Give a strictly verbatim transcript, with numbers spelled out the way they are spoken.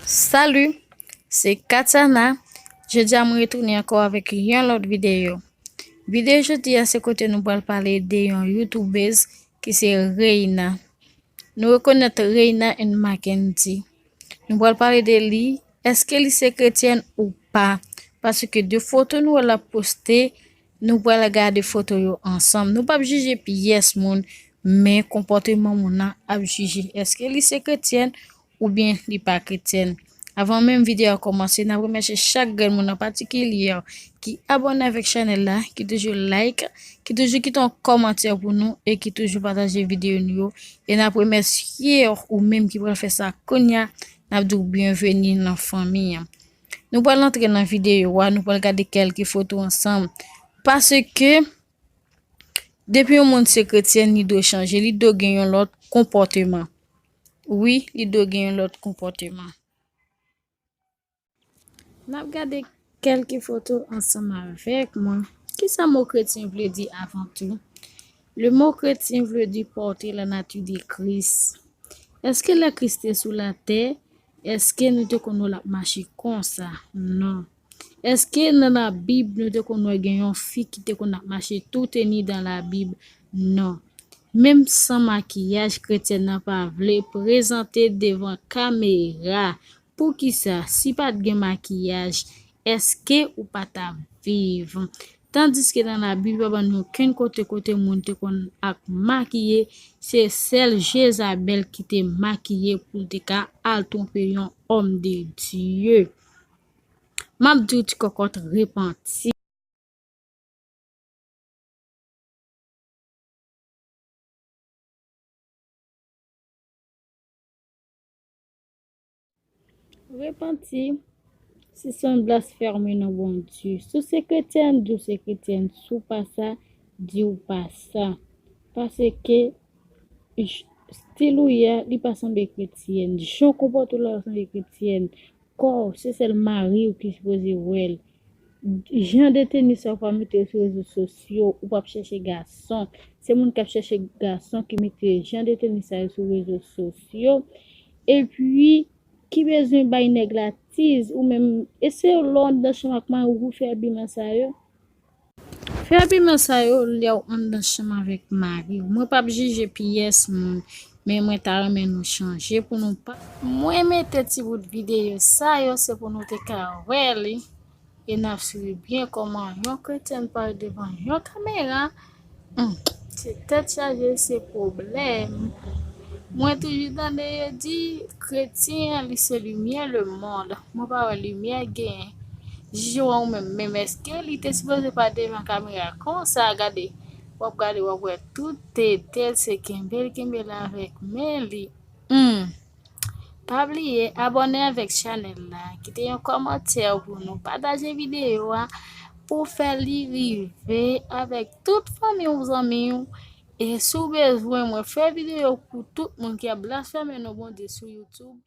Salut, se Katiana. Jodi a mwen retounen ankò avèk yon lòt videyo. Videyo jodi a se kote nou pral pale de yon youtubèz ki se Reina. Nou rekonèt Reina and Mackendy. Nou pral pale de li. Èske li se kretyèn ou pa? Paske de foto nou wè l ap poste, nou pral gade foto yo ansanm. Nou p ap jije pyès moun, men konpòteman moun nan ap jije. Èske li se kretyèn oubyen li pa kretyèn? Avan menm videyo a kòmanse, n ap remèsye chak grenn moun an patikilye ki abòne avèk chanèl la, ki toujou like, ki toujou kite yon kòmantè pou nou e ki toujou pataje videyo nou yo. E n ap remèsye ou menm ki pral fè sa kounye a, n ap di w byenveni nan fanmi an. Nou pral antre nan videyo a, nou pral gade kèlke foto ansanm. Paske, depi yon moun se kretyèn, li dwe chanje, li dwe gen yon lòt konpòteman. Wi, li dwe gen yon lòt konpòteman. N ap gade kèlke foto ansanm avèk mwen. Kisa mo kretyen vle di avan tou? Le mot chrétien veut dire porter la nature de Christ. Èske lè Kris te sou latè, èske nou te konn wè l ap mache konsa? Non. Èske nan Labib nou te konn wè gen yon fi ki te konn ap mache tout nu dans la Bible? Non. Menm san makiyaj, kretyèn nan pa vle prezante devan kamera. Poukisa? Si pa t gen makiyaj, èske ou pa t ap viv? Tandiske nan Labib, pa ban nou okenn kote kote moun te konn ap makiye, se sèl Jezabèl ki te makiye pou l te ka al twonpe yon òm de Dye. M ap di w ti kòkòt, repanti. Repanti, si se yon blasfèmi nan Bondye. Si w se kretyèn, di w se kretyèn. Si w pa sa, di w pa sa. Paske j- stil ou ye a, li pa sanble kretyèn. Jan w konpòte w la, w sanble kretyèn. Kò w, se sèl mari w ki sipoze wè l. Jan de teni sa w pa mete yo sou rezo sosyo, ou p ap chèche gason. Se moun k ap chèche gason ki mete jan de teni sa yo sou rezo sosyo. Epi, ki bezwen bay nèg la tiz, ou menm, e se lè w anndan chanm ak mari w pou fè abiman sa yo? Fè abiman sa yo lè w anndan chanm avèk mari w. Mwen p ap jije pyès moun, men mwen ta renmen nou chanje pou nou pa. Mwen mete ti bout videyo sa yo, se pou nou te ka wè li. E n ap swiv byen kòman yon kretyèn parèt devan yon kamera. Hmm, se tèt chaje, se pwoblèm. Mwen toujou tande yo di, kretyen an, li se limyè lemonn. Mwen pa wè limyè genyen. Jije w ou menm, menm èske li te sipoze pa devan kamera konsa, gade, w ap gade, w ap wè tout tete l, se kenbe l, kenbe l avèk men li. Hmm. Pa bliye abòne avèk chanèl la, kite yon kòmantè pou nou, pataje videyo a pou fè li rive avèk tout fanmi w, zanmi w. E si w bezwen mwen fè videyo pou tout moun ki ap blasfeme non Bondye sou YouTube,